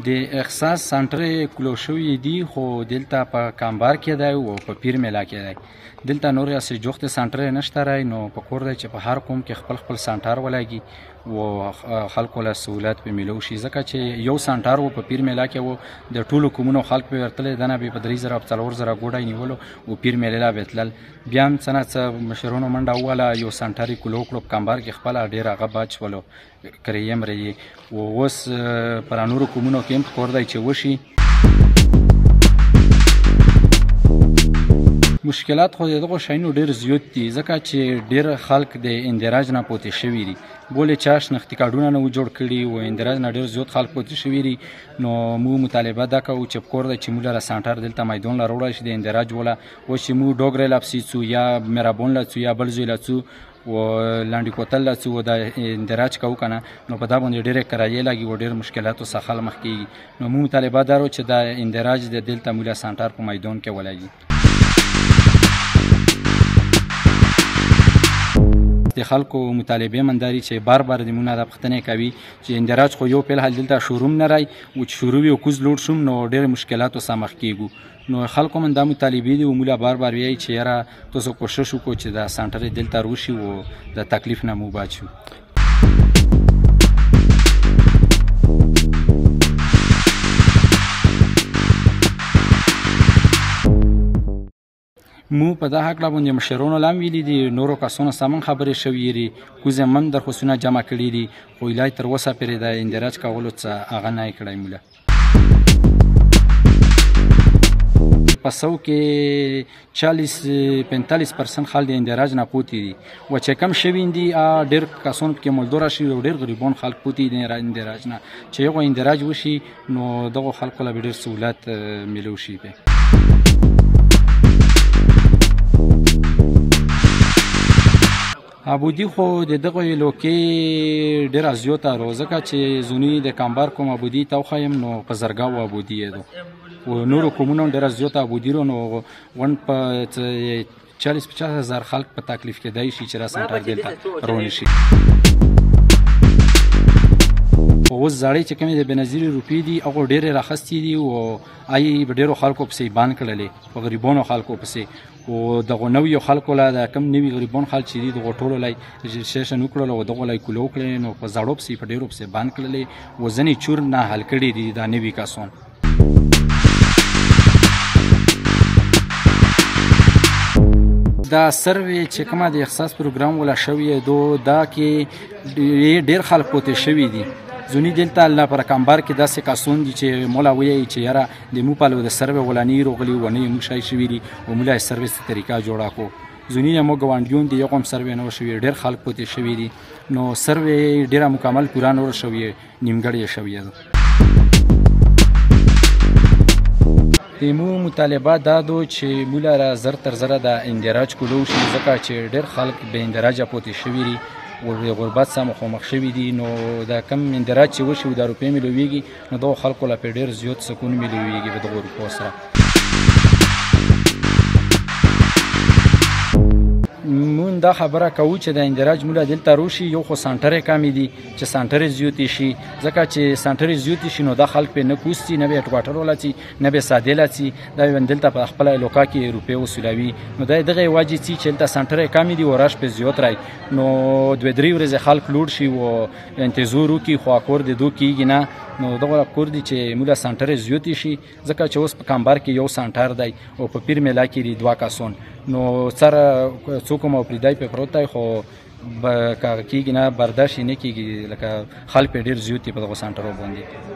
د احساس سنټر کلو شوی دی، خو دلته په کامبار کې دی او په پیر میلا کې دی. دلته نور هسې جوخت سنټر نشته دی، نو په کور دی چې په هر قوم کې خپل خپل سنټر ولګي و خلکو له سهولت په میلو شي، ځکه چې یو سنټر و په پیر میلا کې و، د ټولو قومونو خلک پې ورتللی، دنه به په 3000 4000 ګوډی نیولو و پیر میلې له به تلل. بیا هم څه ناڅه مشرونو منډه وواله، یو سنټر یې کلو کړو په کمبار کې، خپله ډېر هغه بچ شولو کریې مريې. و اوس پر نورو قومونو کې هم په کور دی چې وشي. مشکلات خو د دغو شیانو ډېر زیات دي، ځکه چې ډېر خلک د اندراج نه پوتې شوي دي، بولې چا شناختي کارډونه نه وو جوړ کړي و اندراج نه ډېر زیات خلک پوتې شوي دي. نو موږ مطالبه دا کوو چې په کور دی چې موږ لره سنټر دلته میدان له راوړی شي د اندراج وله، اوس چې موږ ډوګرې له پسې څو یا مهربان له څو یا بل ځای له څو و لنډې کوتل له څو دا اندراج کوو که نه، نو په دا باندې ډېرې کرایې لګي و ډېر مشکلاتو څخه خلک مخ کېږي. نو موږ مطالبه دارو چې دا اندراج د دلته موږ له سنټر په میدان کې ولګي. د خلکو مطالبې منداري چې بار بار د مونږ دا پوښتنې کوي چې اندراج خو یو فی الحال دلته شروع نه رای و چې شروع وي او کوز لوړ شوم نو ډېر مشکلاتو سره مخ کېږو. نو خلکو من دا مطالبې دي او موږ بار بار وایي چې یاره تاسو کوشش وکړو چې دا سنټر دلته روشي و د تکلیف نه مو بچ شو. مو په دا هکله باندې مشرانو لا هم ویلي دي، نورو کسانو سره هم خبرې شوې دي، کوزې هم درخواستونه جمع کړي دي، خو ایلای تر اوسه پورې د اندراج کولو څه هغه نه یې کړی. موږ په سو کې 40-45% خلک د اندراج نه پوتې دي و چې کم شوي دي، ډېر کسان پکې ملدوره شوي او ډېر غریبان خلک پوتې دي اندراج نه، چې هغو اندراج وشي نو دغو خلکو له به ډېر سهولت میلو شي. پې ابودي خو د دغو علاقې ډېره زیاته رو، ځکه چې ځونی د کمبر کوم ابودي ته وښایم نو په زرګاو ابودي یې ده و نورو قومونو هم ډېره زیاته ابودي رو، نو غونډ په 40-50 هزار خلک په تکلیف کېدای شي چې را سنټر دلته رونه شي. خو اوس زړې چې کومې د بېنظیرې روپۍ دي هغو ډېرې راخیستې دي او ای په ډېرو خلکو پسې بند کړلې، په غریبانو خلکو پسې، او دغو نویو خلکو له د کوم نوي غریبان خلک چې دي دغو ټولو له رجسټریشن وکړل او دغو له یې کولو وکړې، نو په زړو پسې په ډېرو پسې بند کړلې او ځینې چور نه حل کړي دي دا نوي کسان. دا سروې چې کومه د احساس پروګرام ولا شوې دو دا کې ډېر خلک پوتې شوي دي. ځونی دلته الله پر کمبر کې داسې کسان دي چې مولا وایي چې یاره د مو پلو د سروې ولا نه روغلي و نه یې موږ شی شوي دي او مولا یې سروې څه طریقه جوړه کړو. ځونی یې مو ګاونډیون دي یو هم سروې نه شوي، ډېر خلک پوتې شوي دي، نو سروې ډېره مکمل پوره نه شوې، نیمګړې شوې ده. د مو مطالبه دا دو چې موږ لره زر تر زره د اندراج کولو شي، ځکه چې ډېر خلک بې اندراجه پوتې شوي دي او د غربت سره مخامخ شوي دي، نو دا کم اندراج چې وشي دا روپۍ میلویږي نو دغو خلکو له پې ډېر زیات سکون میلویږي په دغو روپو سره. مونږ دا خبره کوو چې د اندراج موږ دلته روشي، یو خو سنټرې کمې دي چې سنټرې زیاتې شي، ځکه چې سنټرې زیاتې شي نو دا خلک پې نه کوستي، نه به هډکوارټر ولا څي، نه به سادې لا څي، دا به دلته په خپله علاقه کې روپۍ وصولوي. نو دا دغه وجې څي چې دلته سنټرې کمې دي او رش پې زیات رای، نو دوه درې ورځې خلک لوړ شي او انتظار وکړي، خو کور د دوی کېږي نه. نو دغه کور دی چې موږ سنټرې زیاتې شي، ځکه چې اوس په کمبر کې یو سنټر دی او په پیر میلا کې دي دوه کسان، نو سره څوک هم پریدای پې پروت دی، خو که کېږي نه، برداشت یې نه کېږي، لکه خلک پې ډېر زیات دي په دغو سنټرو باندې.